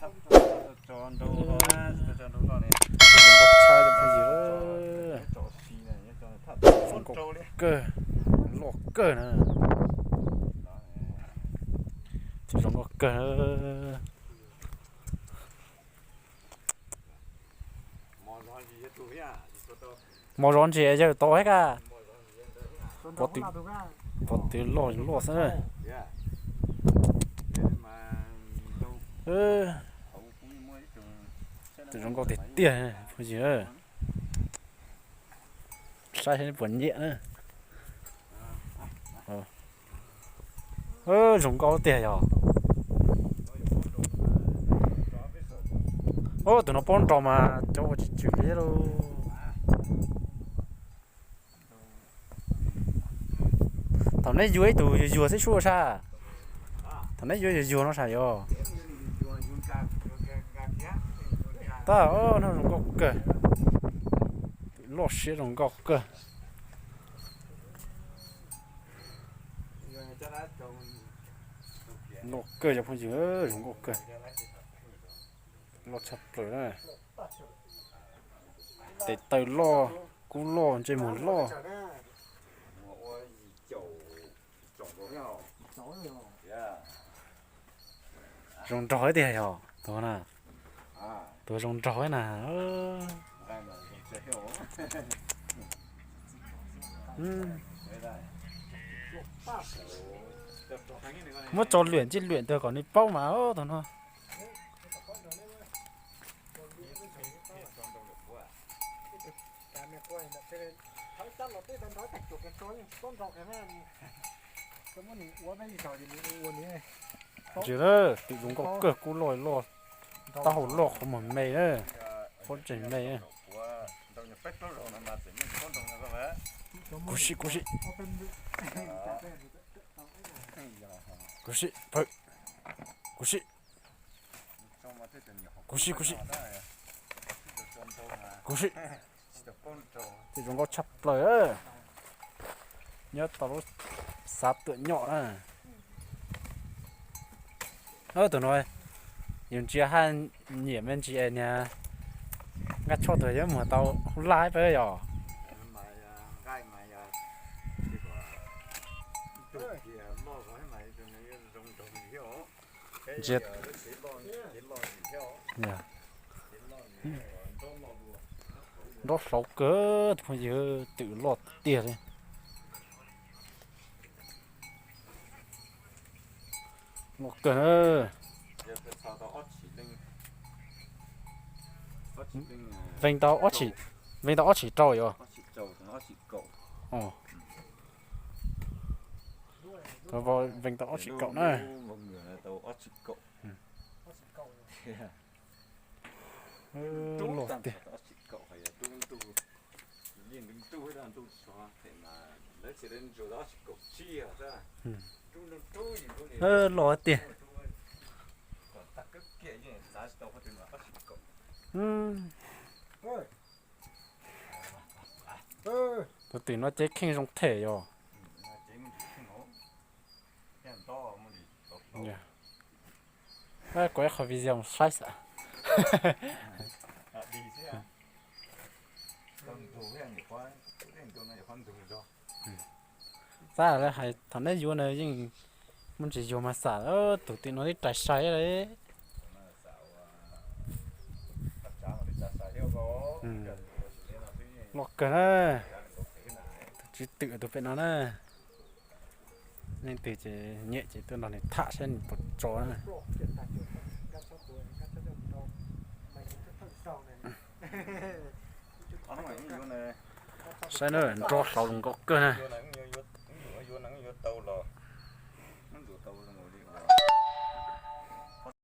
Zoo nkauj tshaj li phooj ywg. Zoo nkauj kawg, loj kawg na. Tsis zoo nkauj kawg. Mos zov ntses yawg tau thiab ka. Pov twv loj loj xwb. Tus zoo nkauj tiag tiag phooj ywg. Saib seb neb puas nyiam na. Zoo nkauj tiag yog. Tus no pob nrog mas cov ua tsis tswm li lauj. Thaum neb yuav ib tug yuag yuag xwb sub sab. Thaum neb yuav yuag yuag no sab yog. Tab no zoo nkauj kawg. Loj siab zoo nkauj kawg. Loj kawg cov phooj ywg, zoo nkauj kawg. Loj tshaj plaws na. Tes taw loj, kub loj, ntsej muag loj. Zoo nraug tiag yog tuag na. Tuag zoo nraug na. Muab tso lwm ntij lwm ntawd kom nws paub mas tus no. Ntsis lawm, tim zoo nkauj kawg, kub loj loj, taub hau loj, qhov muag me na, pob ntseg me. Kuv sim, kuv sim, kuv sim, kuv sim, kuv sim, kuv sim, kuv sim. Tim zoo nkauj tshaj plaws. Nyob tau lub xav tuam nyom na. Tus no yus ntsia haj nyiam me ntsis es niag Nkaj Tshoj tus yuav mus tau hub laj peb yog. Ntsia nrov hlauv kawg, tus phooj ywg, twm loj tiag li. Loj kawg na. Veej tau ob tshim, veej tau ob tshim rau yog. Veej tau ob tshim kaum na. Loj tiag. Loj tiag. Tus twm no cev kheej zoo them yog. Kuv ib qho video saib xwb. Xav lawv hais thaum neb yuav na yeej muaj ntsis yuag mas xam tus twm no twb rais sai li. Loj kawg na. Tus tswv twm tus pem no na. Leej twg ces nyiam ces tuaj nrog nws tham saib nws puas tso na. Saib na, nrov hlauv zoo nkauj kawg na.